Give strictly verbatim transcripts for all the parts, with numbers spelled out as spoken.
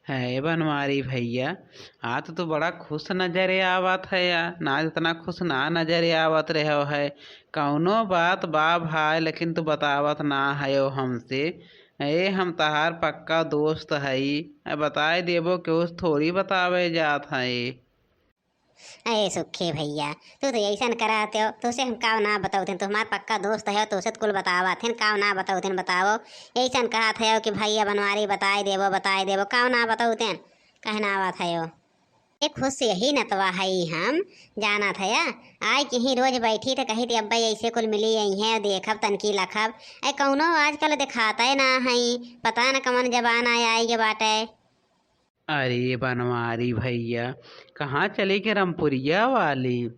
है बनवारी भइया, आज तो बड़ा खुश नजरे आवत है या, ना इतना खुश ना नजरे आवत रहो है। कौनो बात बा भाई, लेकिन तू बतावत ना हयो हमसे। ए, हम तहार पक्का दोस्त हई, ए, बताए देबो, केहू से थोड़ी बतावे जात हई। अरे सुखे भइया, तू तो ऐसन करत हो, तुसे हम काव ना बतौतेन, तू हमार पक्का दोस्त हो, तुसे तो कुल बतावत हन, काव ना बतौतेन, बतावो। ऐसन कहत हो कि भइया बनवारी बताए देबो, बताए देबो, काव ना बतौतेन, कहना आवत हो। ए खुश यही नतवा हई हम, जानत हया, आय के ही रोज बैठी त कही थी, "अब्बा ऐसे कुल मिली आई हैं, देखब तनकी लखब।" ए कौनो आजकल देखाते ना हई, पता न कवन जमाना आई के बाटे। अरे बनवारी भइया, कहाँ चली के रमपुरिया वाली?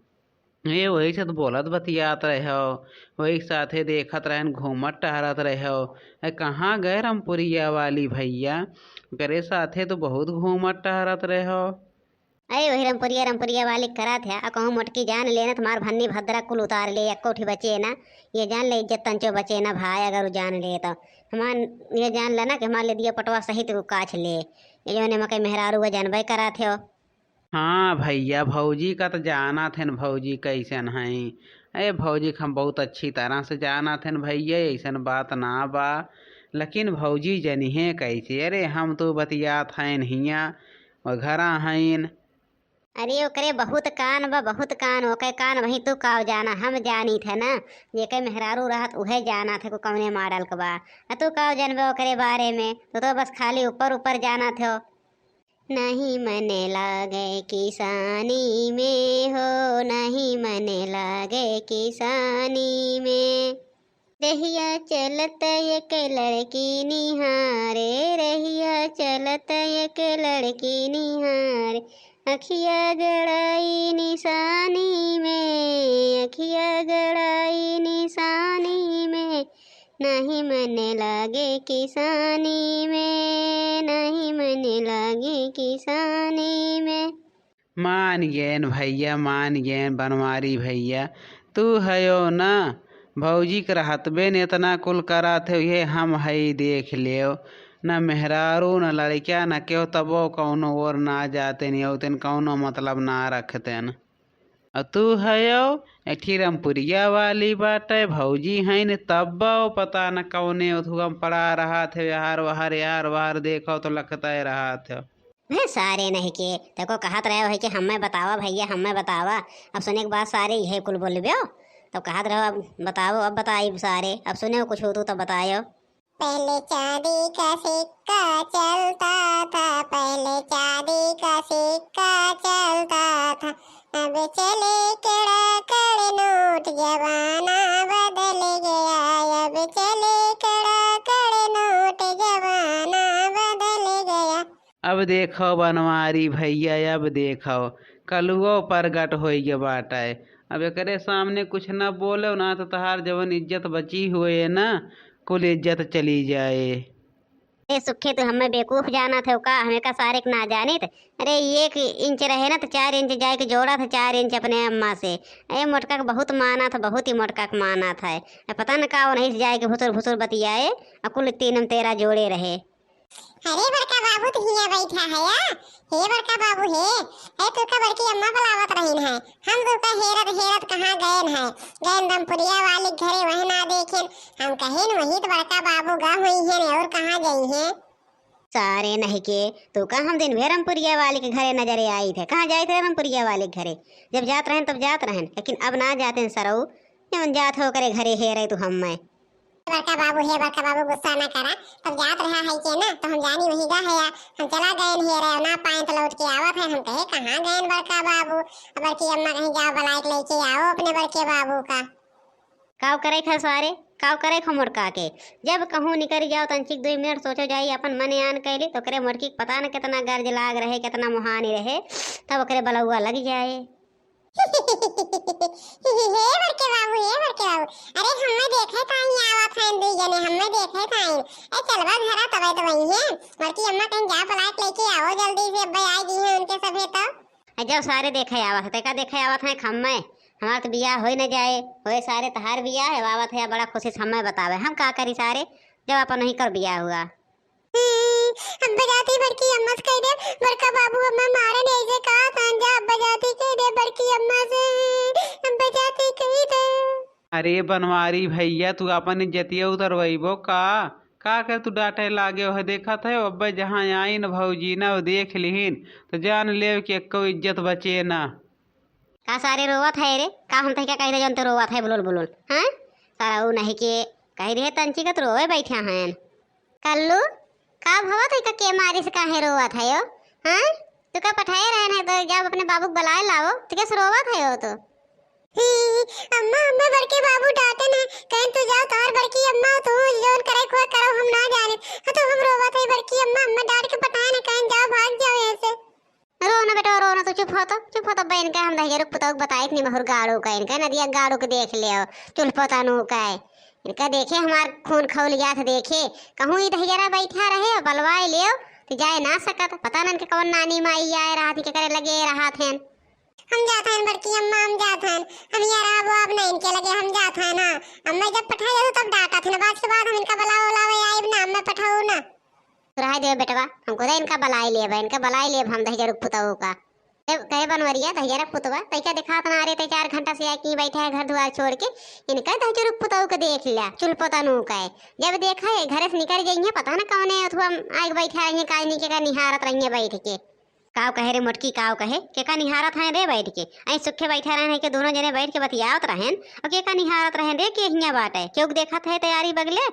ए, वही से तो बोलत बतियात रहो, वही साथे देखत रहन, घूमत टहरत रहो। ए, कहाँ गए रमपुरिया वाली भइया? ओकरे साथे तो बहुत घूमत टहरत रहो। अरे वही रमपुरिया, रमपुरिया वाली करत है, आ कहूँ मोटकी जान लेना, तुम्हार भन्नी भद्रा कुल उतार ले, एक्को ठी बचे ना। ये जान ले इज्जत तंचो बचे ना भाई, अगर उ जान ले तो। हमार ये जान लेना कि हमार ले दिया पटवा सहित उ काछ ले। ये जो ने मकई मेहरारू वो जानबे करत हो। हाँ भइया, भौजी का त जानत हन, भौजी कैसन हईं। ए भौजी क हम बहुत अच्छी तरह से जानत हन भइया, ऐसन बात ना बा। लेकिन भौजी जनिहे कैसे? अरे हम तो बतियात हईन हियाँ, वो घरा हईन। अरे ओकरे बहुत कान बा, बहुत कान, ओके कान वहीं तू काव जाना, हम जानी थे ना, जेके मेहरारू रहत उहे जाना थे को कौने मॉडल क बा। आ तू काव जानबे ओकरे बारे में, तू तो बस खाली ऊपर ऊपर जाना थे। नहीं मन लागे किसानी में हो, नहीं मन लागे किसानी में। रहिया चलत एक लड़की निहारे, रहिया चलत एक लड़की निहारे। अखिया गड़ाई निशानी में, अखिया गड़ाई निशानी में। नहीं मन लागे किसानी में, नहीं मन लागे किसानी में। मान गएन भइया, मान गएन बनवारी भइया। तू हयो ना, भौजी क रहतबे न एतना कुल करत हो, इहे हम हई देख लेव। न मेहरारू, न लड़किया, न केहू, तबो कौनो ओर ना जातेन, अउतेन कौनो मतलब ना रखतेन। अउ तू हयो, एठी रमपुरिया वाली बाटे, भौजी हईन, तबो पता न कौने उथुआ में पड़ा रहत हो, यार वहार, यार वहार, देखो तो लखते रहत हो। हैं, सारे नहीं के, तेको कहत रहे है कि हमें बतावा भइया, हमें बतावा। अब सुने के बाद सारे इहे कुल बोलब्यो। तब कहत रहो, "अब बताओ, अब बताइब सारे, अब सुने कुछ हो तो तब बतायो।" पहले चांदी का सिक्का चलता था, पहले चांदी का सिक्का चलता था, अब चले कड़ा कड़ नोट, जमाना बदल गया, अब चले कड़ा कड़ नोट, जमाना बदल गया। अब देखो बनवारी भइया, अब देखो, कलुओ प्रगट होइगे बाटे। अब एकरे सामने कुछ न बोलो ना, तो तहार जवन इज्जत बची हुए ना, कुल इज्जत चली जाए। ए सुखे, तू हमें बेवकूफ जानत हो का? हमें का सारे के ना जानित? अरे, एक इंच रहे ना, तो चार इंच जाए के जोड़ा था, चार इंच अपने अम्मा से। ए मोटका के बहुत मानत है, बहुत ही मोटका के मानत है। ए, पता न का ओनही से जाए के भुसुर भुसुर बतियाए, आ कुल तीन में तेरा जोड़े रहे। अरे बड़का बाबू तो हियाँ बैठा है या? हे बड़का बाबू हे, ए तू का बड़की अम्मा बुलावत रहीन है, हम तू का हेरत हेरत कहाँ गएन है, गएन रमपुरिया वाली के घरे, वहीं ना देखेन, हम कहेन वहीं तो बड़का बाबू गा हुई हैं और कहाँ गई हैं। सारे नहीं के, तू का हम दिन भर रमपुरिया वाली के घरे नजरे आई थे, कहाँ जाए थे रमपुरिया वाली के घरे? जब जात रहन तब जात रहन, लेकिन अब ना जाते सरऊ, जवन जात हो करे घरे हेरे तू हम मैं। बड़का बाबू, हे बड़का बाबू, गुस्सा ना करा। तब जात रहा है के ना, तो हम जानी वही गा है या। हम चला गए हेरे, ना पाए तो लौट के आवत है। हम कहे, "कहाँ गए बड़का बाबू?" अब बड़की अम्मा कहीं जाओ, बुलाए के लेके आओ अपने बड़के बाबू का। काव करे खा सारे, काव करे खा मोटका के। जब कहूँ निकल जाओ, तंचिक दुई मिनट सोचो जाई, अपन मन आन कैली, तो करे मोटकी के पता न कितना गर्ज लाग रहे, कितना मुहानी रहे, तब ओकरे बलौआ लग जाए। हे बड़के बाबू, हे बड़के बाबू, अरे हमें देखे ताई आवत हैं दुई जने, हमें देखे ताई। ए चलबा घरा तबे तो वही है। बड़की अम्मा कहीं जा बुलाए के लेके आओ जल्दी से, अब्बे आ गई हैं उनके सभे तो। ए जब सारे देखे आवत है, तेका देखे आवत है खम्मे। हमार तो बियाह होई न जाए, होए सारे तहार बियाह है, आवत है बड़ा खुशी से हमें बतावे। हम का करी सारे, जब अपन नहीं कर बियाह हुआ। हम्म, अब बजाती बड़की अम्मा से कह अरे बनवारी भइया, तू आपन इज्जतिया उतरवइबो का? का कर तू डाँटे लागेउ है? देखत है अब्बे जहाँ आइन भौजी न, उ देख लिहिन, त जान लेव कि एक्को इज्जत बचे न। का सारे रोवत है रे? का हम तहिका कहि दे जौन तू रोवत है बुलुल बुलुल, हैं? सारा उ नहीं के कहि दे तंची का तू रोवे बैठा हैं। कल्लू, का भवा तू का के मारी से काहे रोवत है हो? हैं? तू का पठाए रहे नहीं तो जब अपने बाबू के बुलाए लाओ, तू कैसे रोवत है हो तू? ही, अम्मा, अम्मा बड़के बाबू डाँटे न, कहेन तू जाओ तोहर बड़की अम्मा, तू जौन करे खोए करो, हम ना जाने। हाँ तो हम रोवत है बड़की अम्मा, अम्मा डाँट के पठाए न, कहेन जाओ भाग जाओ यहाँ से। रो ना बेटवा, रो ना, तू चुप हो तो, चुप हो तो। बे इनका हम दहिजरू के पुतऊ के बताइत नहीं, महुर गाड़ू का, इनका नदिया गाड़ू के देख लेव, चुल्ह पोतनू का। इनका देखे हमार खून खौल जात देखे, कहूँ ई दहिजरा बैठा रहे, बलवाए लेव, तो जाए ना सकत। पता ना इनके कौन नानी माई आए रहत, के करे लगे रहत हैं। हम जात हैं बड़की अम्मा, हम जात हैं, हम यहाँ रहबो अब ना इनके लगे, हम जात हैं ना। अम्मा जब पठाए जाऊ तब डाँटत हैं, बाद के बाद हम इनका बुलावे उलावे आइब ना, अम्मा पठाऊ ना। रहे देव बेटवा, हम खुदे इनका बलाई लेब, इनका बलाई लेब हम दहिजरू के पुतऊ का। जब कहे बनवरिया दहिजरा के पुतवा, तैका देखात ना रे, तै चार घंटा से आके बैठा है घर दुआर छोड़ के, इनका दहिजरू के पुतऊ के देख लिया, चुल्ह पोतनू का है। जब देखा है घरे से निकल जाइए, पता ना कौने अथुआ आके बैठा रहिए, काजनी के का निहारत रहिए बैठ के। काव कहे रे मोटकी, काव कहे, के का निहारत हैं रे बैठ के? ऐ सुखे बैठा रहन है कि दोनों जने बैठ के बतियावत रहन, और के का निहारत रहन रे, के हियाँ बाटे, केहू के देखत है तैयारी बगले?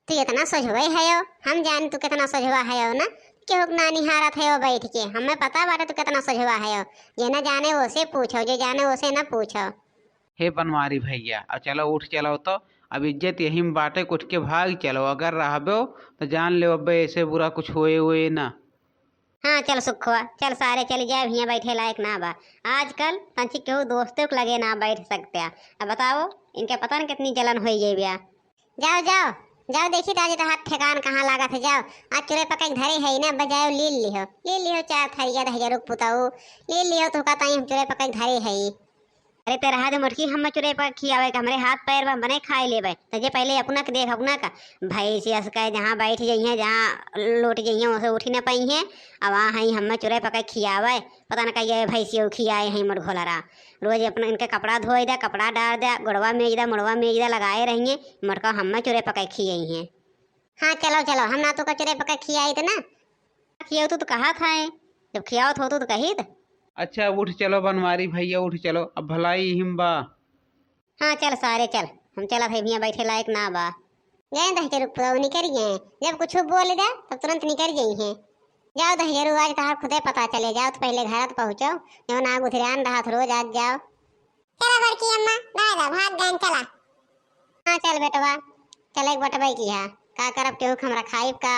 तू इतना सोझवे हयो, हम जान तू कितना सोझवा हयो ना, केहू के ना निहारत हयो बैठ के, हमें पता बाटे तू कितना सोझवा हयो। जे ना जाने ओसे पूछो, जे जाने ओसे ना पूछो। हे बनवारी भइया, अब चलो उठ चलो तो, अब इज्जत यही में बाटे, उठ के भाग चलो, अगर रहबो तो जान लेव अब्बे ऐसे बुरा कुछ होए हुए ना। हाँ चल सुखवा, चल सारे चल जाए, हियाँ बैठे लायक ना बा। आजकल तंची केहू दोस्तों के लगे ना बैठ सकते। अब बताओ, इनके पता न कितनी जलन होई गई बा। जाओ, जाओ, जाओ, देखी त आज तहार ठेकान कहाँ लागत है, जाओ। आज चुरे पकई धरे है ना, बजाओ, लील लिहो, लील लिहो चार थरिया दहिजरू के पुतऊ, लील लिहो, तुहका ताई हम चुरे पकई धरे है। अरे ते रहा दे मोटकी, हम चुरे पकई खियावे के, हमरे हाथ पैर बा, बने खाए लेबे। त जे पहले अपना के देख, अपना का भैंस यस के जहाँ बैठ जइहें, जहाँ लोट जइहें, वहाँ से उठी न पइहें। अब आ हई हम चुरे पकई खियावे, पता न कहिए भैंसियो खियाए हैं मोर घोलरा। रोज अपना इनके कपड़ा धोए दे, कपड़ा डार दे, गोड़वा मेज दे, मुड़वा मेज दे, लगाए रहिए, मोटका हम्मे चुरे पकाए खियाई हैं। हाँ, चलो, चलो, हम ना तो का चुरे पकाए खियाई त ना। खियाओ तू तो कहा था, जब खियाओ थो तू तो कही त। अच्छा, उठ चलो बनवारी भैया, उठ चलो, अब भलाई हिम बा। हाँ, चल सारे चल, हम चलत है, हियाँ बैठे लायक ना बा। गए दहिजरू के पुतऊ निकल गए, जब कुछ बोल दे तब तुरंत निकल गई हैं। जाओ दहिजरू, आज तहार खुदे पता चले, जाओ तो पहले घर तो पहुँचो, जौन आग उधिरान रहत रोज, आज जाओ। चलो बड़की अम्मा, दादा भाग गए, चला। हाँ चल बेटवा, चले एक बटबई की है, का करब केहू के हमरा खाइब का?